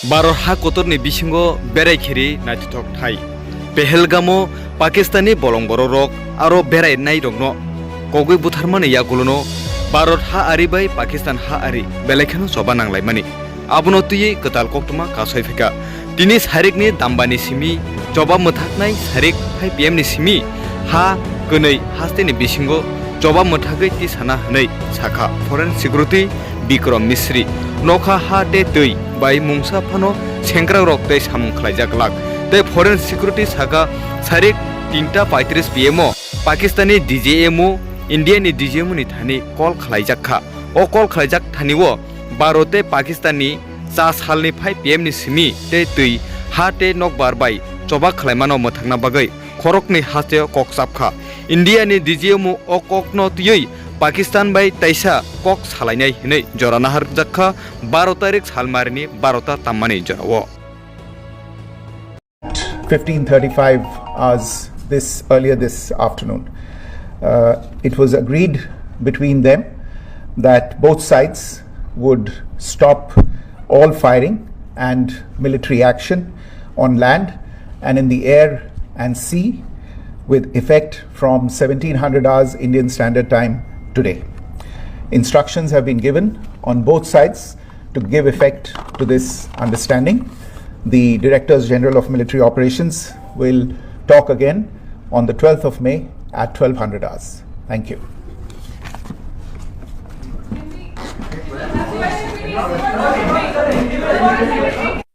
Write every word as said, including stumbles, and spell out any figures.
Bharat ha kotorni bisingo berai khiri naithothok thai. Pehelgamo Pakistani bolong bororok aro berai nairokno kogwi butharmani yagulono Bharat ha ari bai Pakistan ha ari belai kheno choba nanglaimani. Abono twiwi kwtal koktwma kasoi phaikha. Tini sarikni dambani simi choba mwthaknai sarik five P M ni simi ha kwnwi hasteni bisingo choba mwthagwi tisana hwnwi sakha Foreign Secretary Bikram Misri. Nokha ha tei twi bai mungsa phano sengkrakrok tei samung khlaijak glak. Tei Foreign Secretary saka sarik tinta paitris P M o Pakistani D G M o India ni D G M o ni thani call khlaijak kha. O call khlaijak thani o Bharat tei Pakistan ni cha salni five P M ni simi tei twi ha tei nokbar bai choba khlaimano mwthakna bagwi khoroknwi hasteo kok chapkha. India ni D G M o o kokno twiwi Pakistan bai taisa kok salainai hwnwi jora naharjakha baro tarik salmarini barota tammani jorao. Fifteen thirty-five hours this, earlier this afternoon. Uh, it was agreed between them that both sides would stop all firing and military action on land and in the air and sea with effect from seventeen hundred hours Indian Standard Time today. Instructions have been given on both sides to give effect to this understanding. The Directors General of Military Operations will talk again on the twelfth of May at twelve hundred hours. Thank you.